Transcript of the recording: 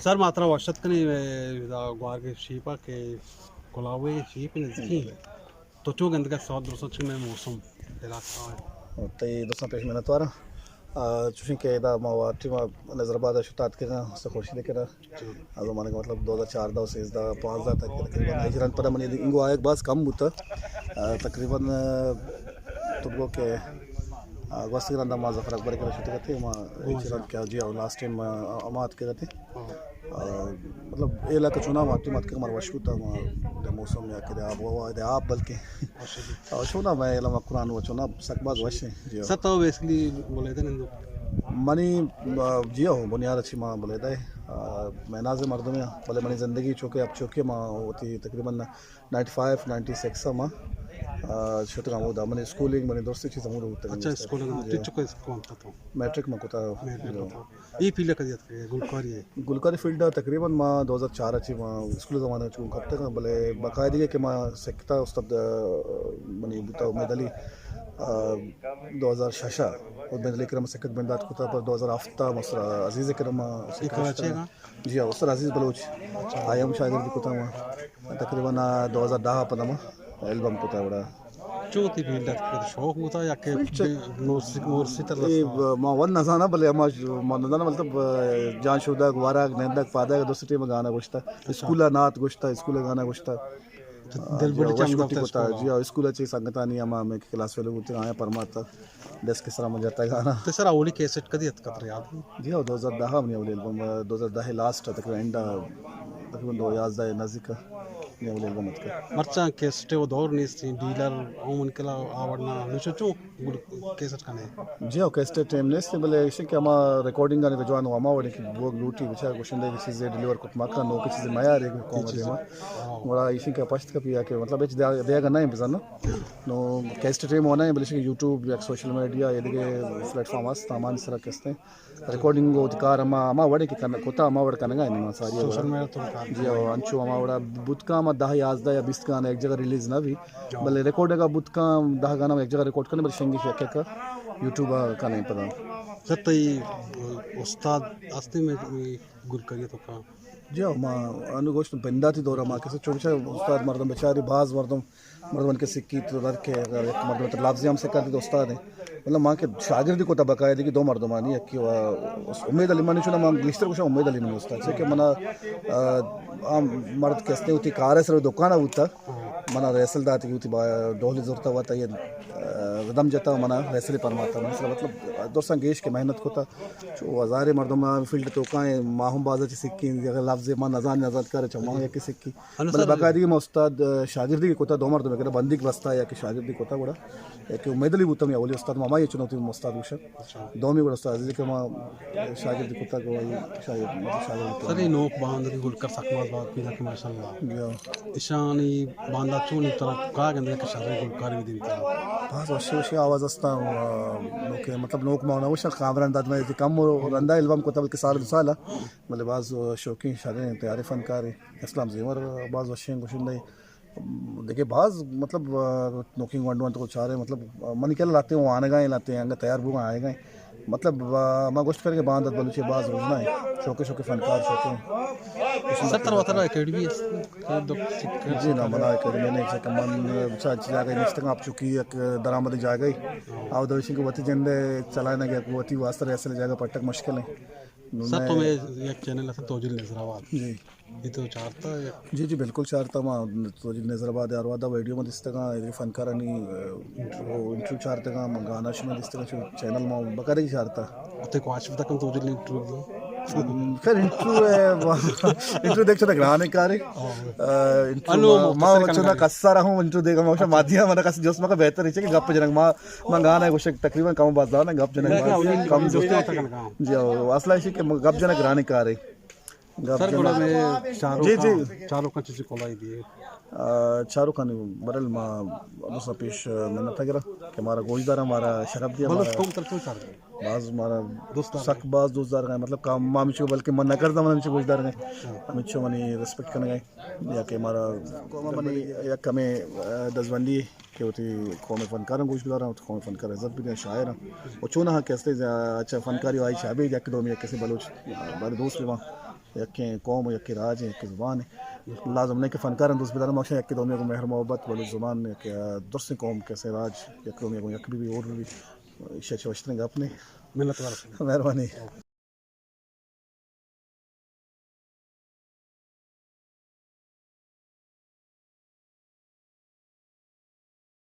سر، ما ترا وش اتک کنیں، اے، ادا گوارگ شیپ ءَ کہ کلاوے شیپ نزدیکی۔ تو چو گندگ ءَ سوات درستاں چی میں موسم علاقہ ءَ؟ تئی درستاں پیش منتواراں۔ آ، چوشیں کہ ادا ما وارتی ما نظر آباد ءَ شتا اتکگاں، سک خوشی دے کنا۔ چو۔ آ زمانگ مطلب دو ہزار چاردہ و سیزدہ، پانزدہ تک تقریباً ہجران پدا منی انگو آیگ باز کم بوتا۔ آ، تقریباً، آ، تو بگو کہ، آ، گوستگیں رندا ما ظفر اکبر کرا شتگ اتیں، ما ہجران کیا جی، آ، لاسٹ ٹائم ما، آ، ہما اتکگ اتیں۔ آ، مطلب، اے علاقہ چونا ما ٹیم اتکگ، مارا وش بوتا، ما دے موسم یا کہ دے آب و ہوا، دے آپ بلکہ۔ آ، چونا میں علم قرآن و چونا سک باز وش ہیں، جی۔ سر، تو بیسکلی بلیدہ نندو؟ منی، آ، جی ہو، بنیاد اچھی ما بلیدہ ہے۔ آ، میں ناز مردم ہیں، بلے منی زندگی چونکہ اب چونکہ ما ہوتی تقریباً نائنٹی فائیو، نائنٹی سکس ما، آ، شتگاں ہمودا۔ منی اسکولنگ، منی درستی چیز ہمودا بوتگ۔ اچھا، اسکول نا، جی۔ تو چکو اسکول کتا تو؟ میٹرک ما کتا۔ میٹرک کتا۔ اے فیلڈ ءَ کدی اتکگ ئے؟ گلکاری ءَ؟ گلکاری فیلڈ ءَ تقریباً ما دو ہزار چار ءَ چہ ما اسکول ءِ زمانگ ءَ چہ گون کپتگ آں، بلے باقاعدگی کہ ما سکتا استاد، آ، منی بوتا امید علی، آ، دو ہزار شش ءَ امید علی کرا ما سکت بندات کتا، پر دو ہزار ہفت ءَ مستر عزیز کرا ما سکت کراچی ءَ؟ جی ہاں، استاد عزیز بلوچ، آئی ہم شاگردی کتا ما۔ تقریباً، آ، دو ہزار دہ ءَ پدا ما البم کتا وڑا۔ چو تئی فیلڈ اتک، شوق بوتا یا کہ فیلڈ چہ بے-، مورسی، مورسی تر اے رستا؟ ب-، ما ون نزاناں، بلے ہما ش-، ما نزاناں، مطلب، آ، جان شودگ، ورگ، نندگ، پادگ، دوستی ٹیم گانا گوشتا۔ اچھا۔ اسکول ءَ نعت گوشتا، اسکول ءَ گانا گوشتا۔ تو دل آ، بڈی جی، چم وش دفتا گوشی کتا، شما؟ جی، اسکول ءَ چہ سنگتانی ہما ہمیں کہ کلاس فیلو بوتے، آیا پرماتا، ڈیسک سرا من جتا گانا۔ تو سر، اولی کیسٹ کدی اتکا ترا یاد؟ جی ہاں، دو ہزار دہ ءَ منی اولی البم، دو ہزار دہ ءِ لاسٹ ءَ، تقریباً اینڈ ءَ، تقریباً دو ہزار یازدہ ءِ نزدیک ءَ منی اولی البم اتکا۔ مرچاں کیسٹ ءِ دور نیست، ڈیلر، ہوم انکلا آ وڑ نا، ہمیشہ چوں گل-، کیسٹ کنے؟ جی ہاں، کیسٹ ءِ ٹائم نیست، بلے ایشی کہ ہما ریکارڈنگ آنی رجوان ہو، ہما وڑیں کہ بوگ لوٹی، بچار گوشندے کہ چیزے ڈیلیور کت مکن، نوکیں چیزے میار ایک قوم دیما۔ ہاں۔ گڑا ایشی کہ پشت کپی یا کہ مطلب ہچ دیا-، دیگا نہیں بزن۔ نو کیسٹ ٹائم ہونا ہے، بلے ایشی کہ یوٹیوب یا سوشل میڈیا یا دیگہ پلیٹ فارم است، ہمانی سرا کستے ریکارڈنگ وتی کار ہما، ہما وڑے کہ کن-، کتا ہما وڑ کنگا ہے ما ساری سوشل وڑا۔ میڈیا تو کار جی ہاں، انچو ہما وڑا بوت کا ہما دہ یازدہ یا بیست گانا ایک جگہ ریلیز نہ بھی۔ ہاں۔ بلے ریکارڈ اگا بوت کا دہ گانا ایک جگہ ریکارڈ کنے، بلے شنگی شکے کا یوٹیوب آ کنے پدا۔ سر، تئی استاد ہستے میں، میں گلکاری تو کا؟ جی ہاں، ما انو گوشت بنداتی دورہ ما کسے چونچہ استاد مردم بیچاری باز مردم مردمانی کہ سکی تو در کہ اگر یک مردم تو لفظی ہم سکا تو استاد ہیں۔ مطلب ما کہ شاگردی کو تا باقاعدگی دو مردمانی، یکی و امید علی، منی چونا ما گیشتر گوشاں امید علی منی استاد، چہ کہ منا، آ، آ مرد کہ استیں وتی کار سر دکان بوتا، منا ریسل داتی کہ وتی با ڈولی زورتا وتا یہ، آ، ردم جتا منا ریسل پرماتا، من سر مطلب درساں گیش کہ محنت کوتا، چو ہزارے مردم فیلڈ تو کائیں، ما ہم بازا چہ سکیں، اگر لفظ ما نزان نزان کر چا ما یکی سکی۔ انو بلے سر باقاعدگی ما استاد، آ، شاگردی کہ کتا دو مردم کرا بندیگ بستا یا کہ شاگردی کتا گڑا یا کہ امید علی بوتم یا اولی استاد ما، ما یہ چنوتی استاد گوشن۔ اچھا۔ دومی گڑا استاد عزیز کہ ما شاگردی کتا کہ وہی شاگرد، مطلب شاگرد بوتم۔ سر، یہ نوک باندری گلکر سک باز باز پیدا کہ ماشاءاللہ۔ جی ہاں۔ اشانی باندا چونی ترا کا گندے کہ شر گلکار بھی دیتا۔ باز وشی وشی آواز استا، آ، نوک، مطلب نوک ما نوشا کامران داد میں کم رندا البم کتا بلکہ سال دو سال۔ بلے باز شوقیں شریں تیاریں فنکارے۔ اسلام زیمر باز وشیں گشندہ۔ دگہ باز مطلب، آ، نوکیں گونڈو انت کو چارے مطلب، آ، منی کل لاتے وانگا ہیں، لاتے انگا تیار بوگا آئے گئے۔ مطلب، آ، ما گوشت کرے کہ باندت بلوچی باز وجنا ہے۔ شوقیں شوقیں فنکار شوقیں۔ ستر وتر اکیڈمی است۔ جی نا، منا اکیڈمی نہیں کہ من بچا جاگہ نشتگاں، آپ چونکہ یک درآمد جاگہ ہے۔ آو دوشی کہ وتی جندے چلائنا کہ وتی واسطہ ریسل جاگہ پٹک مشکل ہے۔ سر، تو میں یک چینل است توجیل نظر آباد۔ جی۔ یہ تو چارتا ہے؟ جی، جی، بالکل چارتا۔ ما توجیل نظر آباد ہر وہدا ویڈیو ما دیستگاں، ایدگہ فنکارانی، آ، انٹرویو، انٹرویو چارتگاں، ما گانا شما دیستگاں، چو چینل ما بکرے چارتا۔ تے کو آشف تکم توجیل انٹرویو دی؟ ہم، خیر، انٹرویو ہے، انٹرویو دیکھ چنا گرانے کارے۔ آ، انٹرویو انو ما، ما مختصر چنا کنگا۔ کسا رہا ہوں انٹرویو دیکھا، ما مادیا منا کس جوست مکا بہتر ہے کہ گپ جنگ ما من گانا گوشگ تقریباً کم باز دانا گپ جنگ باز کم۔ جی، اصل ایشی کہ گپ جنگ گرانے کارے۔ گپ سر، جنگ۔ گڑا میں چاروں جی، کا، جی۔ چاروں کا چیزیں کولائی دیے۔ آ، چاروں کا نہیں، برل ما دوسرا پیش منت گرا کہ مارا گوش دارا، مارا شرف دیا، بلوچ مارا قوم تر کیوں چار گئے؟ باز مارا دوست دار سک باز دوست دار گئے، مطلب کام ما مچو بلکہ من نہ کرتا من مچو گوش دار گئے، ہاں۔ ہمچو منی ریسپیکٹ کرنے گئے یا کہ مارا منی یک کمے، آ، دزبندی کہ وتی قوم فنکاراں گوش داراں، وتی قوم فنکار عزت بدیاں، شاعراں۔ و چوناہا کہ استے اچھا فنکاری وائی شابی یک دومی یک کسی بلوچ، آ، بارے دوست بباں۔ یکیں قوم و یکیں راج، یکیں زبان۔ لازم نہیں کہ فنکار دوست بدارن، ماشاءاللہ، یکے دومی گوں مہر محبت، بلوچ زبان یک درستیں قوم کسے راج یک دومی گوں یک بی بی اور بی بی۔ ایشی چہ وشتریں گپ نہیں۔ منت وار۔ مہربانی۔